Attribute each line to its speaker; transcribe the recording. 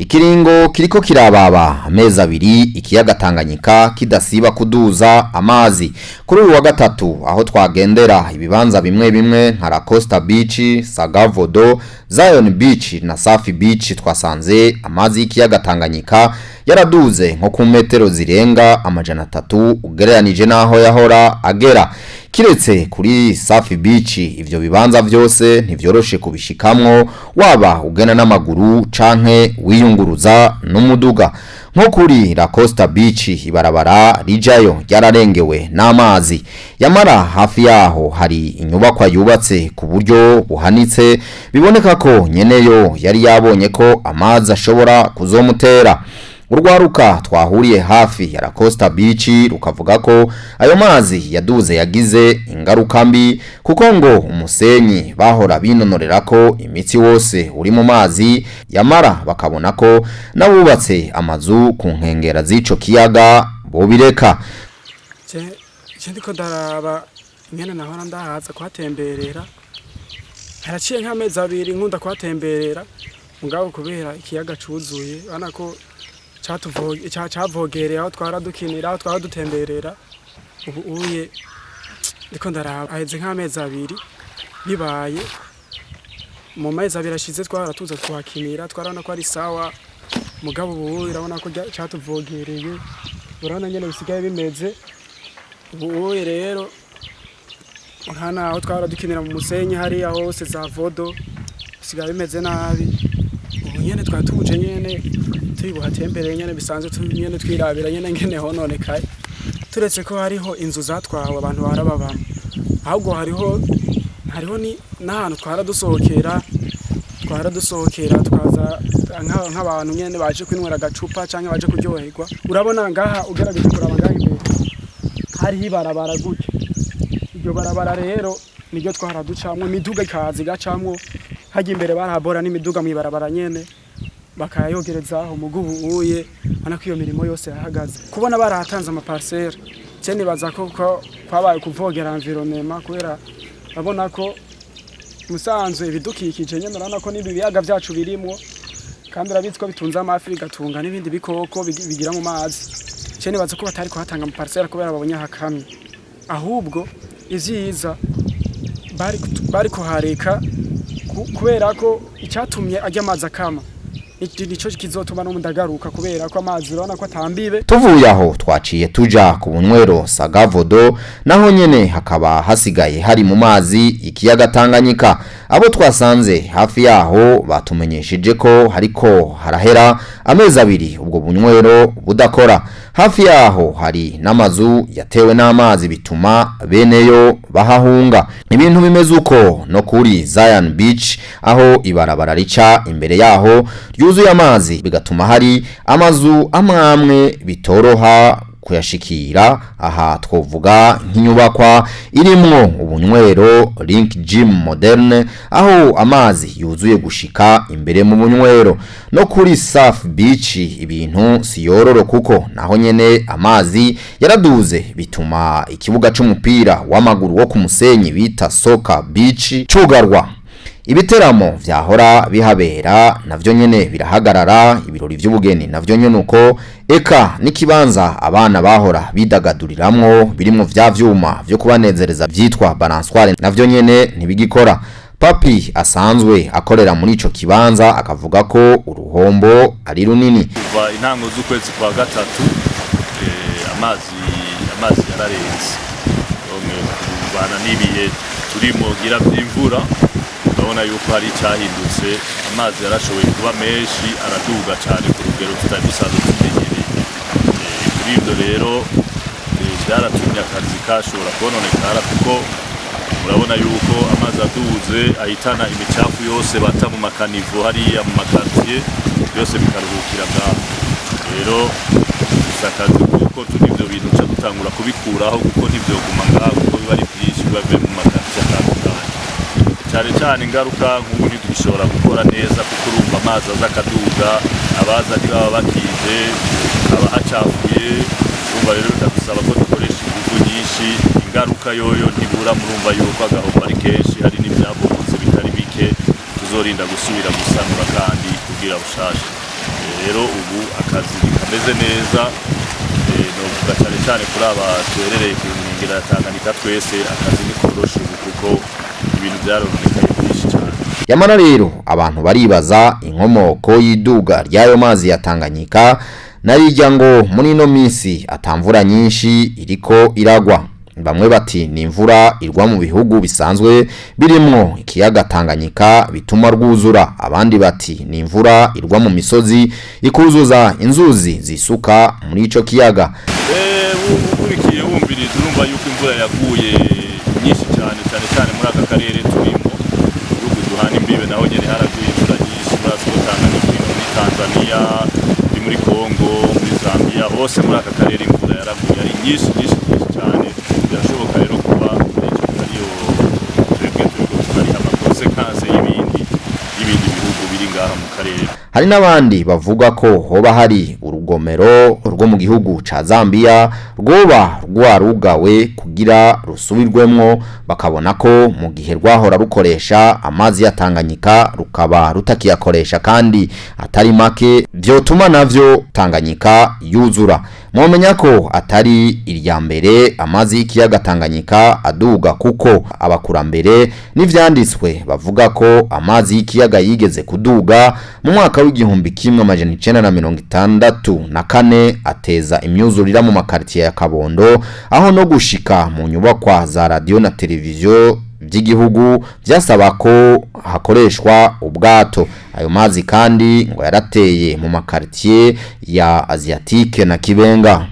Speaker 1: Ikiringo kiriko kirababa amezi 2 ikiyaga Tanganyika kidasiba kuduza amazi. Kuri uyu wa gatatu aho twagendera ibibanza bimwe bimwe nka La Costa Beach, Sagavodo, Zion Beach na Safi Beach, twasanze amazi y'ikiyaga Tanganyika yaraduze nko ku metero zirenga 300 ugereranije n'aho yahora agera. Kiretse kuri Safi Beach, ivyo bibanza vyose ntivyoroshe kubishikamwo, waba ugenda n'amaguru canke wiyunguruza n'umuduga. Nko kuri La Costa Beach, ibarabara rijayo ryararengewe n'amazi. Yamara hafi yaho hari inyubakwa yubatse ku buryo buhanitse, biboneka ko nyeneyo yari yabonye ko amazi ashobora kuzomutera. Urwaruka twahuriye hafi ya La Costa Beach rukavuga ko ayo mazi yaduze yagize ingaruka mbi, kuko ngo umusenyi bahora binonorera ko imitsi wose uri mu mazi. Yamara bakabona ko n'abubatse amazu ku nkengera z'ico kiyaga bobireka.
Speaker 2: Je ndiko ndaraba ingene nahora ndahaza kuhatemberera. Haraciye nk'amezi 2 nkunda kuhatemberera, mugabo kubera ikiyaga cuzuye, urabona ko cavogereye aho twara dukinira, aho twara dutemberera. Ubu uye ndiko ndaraba haheze nk'amezi 2 bibaye. Mu mezi 2 ashize twara tuza kuhakinira, twarabona ko ari sawa, mugabo ubu urabona ko catuvogereye. Urabona nyene bisigaye bimeze ubu uye. Rero nkana aho twara dukinira mu musenyi hariya hose za vodo bisigaye bimeze nabi. Ubu nyene twatuje nyene turi buhatembereye nyene bisanzwe, nyene twirabira nyene ngene hononekaye. Turetse ko hariho inzu zatwawe abantu barababamo, ahubwo hariho ni n'ahantu twara dusohokera, tukaza nk'abantu nyene baje kwinywera agacupa canke baje kuryoherwa. Urabona ngaha, ugerageje kuraba ngaha imbere hariho ibarabara gutya. Iryo barabara rero niryo twara ducamwo, imiduga ikaza igacamwo hajya imbere, barahabora n'imiduga mw'ibarabara nyene bakayogerezaho. Mugubu uye ubona ko iyo mirimo yose yahagaze. Kubona barahatanze ama parcelles, je nibaza ko kwabaye kuvogera environnement, kubera urabona ko musanzwe ibidukikije nyene, urabona ko n'ibi biyaga vyacu birimwo, kandi urabizi ko bitunze amafi, bigatunga n'ibindi bikoko bigira mu mazi. Je nibaza ko batari kuhatanga ama parcelles kubera babonye hakamye, ahubwo ivyiza bari kuhareka, kubera ko icyatumye ajya amazi akama nico kizotuma no ndagaruka, kubera ko amazi urabona ko atambibe.
Speaker 1: Tuvuye aho twaciye tuja ku bunywero Sagavodo, naho nyene hakaba hasigaye hari mu mazi ikiyaga Tanganyika. Abo twasanze hafi yaho batumenyesheje ko hariko harahera amezi 2 ubwo bunywero budakora. Hafi yaho hari n'amazu yatewe n'amazi, bituma beneyo bahahunga. Ibintu bimeze uko no kuri Zion Beach, aho ibarabara rica imbere yaho ryuzuye amazi, bigatuma hari amazu amwamwe bitoroha kuyashikira. Aha twovuga nk'inyubakwa irimwo ubunywero Link Gym Moderne, aho amazi yuzuye gushika imbere mu bunywero. No kuri Safi Beach ibintu siyororo, kuko naho nyene amazi yaraduze, bituma ikibuga c'umupira w'amaguru wo ku musenyi bita Soka Beach cugarwa. Ibiteramo vyahora bihabera navyo nyene birahagarara, ibirori vy'ubugeni navyo nyene uko, eka n'ikibanza abana bahora bidagaduriramwo birimwo vya vyuma vyo kubanezereza vyitwa balançoire navyo nyene ntibigikora. Papi asanzwe akorera muri ico kibanza akavuga ko uruhombo ari runini.
Speaker 3: Kuva intango z'ukwezi kwa gatatu amazi yararenze. Kuvana n'ibihe turimo gira vy'imvura, urabona yuko hari icyahindutse. Amazi yarashoboye kuba menshi, araduga cyane ku rugero tutari dusanzwe tumenyereye. Kuri ibyo rero byaratumye akazi kashobora kononekara, kuko murabona yuko amazi aduze ahitana imicafu yose bata mu ma caniveaux hariya mu ma quartiers yose, bikaruhukira ngaho. Rero dufise akazi kuko turi ivyo bintu ca dutangura kubikuraho, kuko ntivyoguma ngaho, kuko biba ari vyinshi, biba bivuye mu ma quartiers atandukanye. Cyane cyane ingaruka nk'ubu ntitugishobora gukora neza, kuko urumva amazi aza akaduga, abaza ntibaba bakije, haba hacafuye. Urumva rero bikadusaba ko dukoresha ingufu nyinshi. Ingaruka yoyo ntibura, murumva yuko agahombo ari kenshi, hari n'ivyabomotse bitari bike tuzorinda gusubira gusanura kandi kugira bushasha. Rero ubu akazi ntikameze neza. Novuga cyane cyane kuri aba duherereye ku nkengera ya Tanganyika, twese akazi ntikoroshe ubu kuko ibintu byarononekaye byinshi cyane.
Speaker 1: Yamara rero abantu baribaza inkomoko y'iduga ry'ayo mazi ya Tanganyika, narirya ngo muri ino minsi atamvura nyinshi iriko iragwa. Bamwe bati ni imvura irwa mu bihugu bisanzwe birimwo ikiyaga Tanganyika bituma rwuzura, abandi bati ni imvura irwa mu misozi ikuzuza inzuzi zisuka muri ico kiyaga.
Speaker 3: Ukurikiye wumviriza, urumva yuko imvura yaguye nyinshi cyane, cyane cyane muri aka karere turimo, ibihugu duhana imbibe naho nyene haraguye imvura nyinshi. Murazi ko Tanganyika iri muri Tanzania, iri muri Congo, muri Zambia, hose muri aka karere imvura yaraguye ari nyinshi, nyinshi, nyinshi cyane. Birashoboka rero kuba muri ico gihe ariyo twebwe turiko turariha ama conséquences y'ibindi bihugu biri ngaha mu karere.
Speaker 1: Hari n'abandi bavuga ko hoba hari urugomero rwo mu gihugu ca Zambia rwoba rwarugawe kugira rusubirwemwo, bakabona ko mu gihe rwahora rukoresha amazi ya Tanganyika rukaba rutakiyakoresha kandi atari make, vyotuma navyo Tanganyika yuzura. Mwomenya ko atari irya mbere amazi y'ikiyaga Tanganyika aduga, kuko abakurambere n'ivyanditswe bavuga ko amazi y'ikiyaga yigeze kuduga mu mwaka w'1964, ateza imyuzurira mu makartier ya Kabondo, aho no gushika mu nyubakwa za radio na televiziyo by'igihugu byasaba ko hakoreshwa ubwato. Ayo mazi kandi ngo yarateye mu makartier ya Asiatique na Kibenga.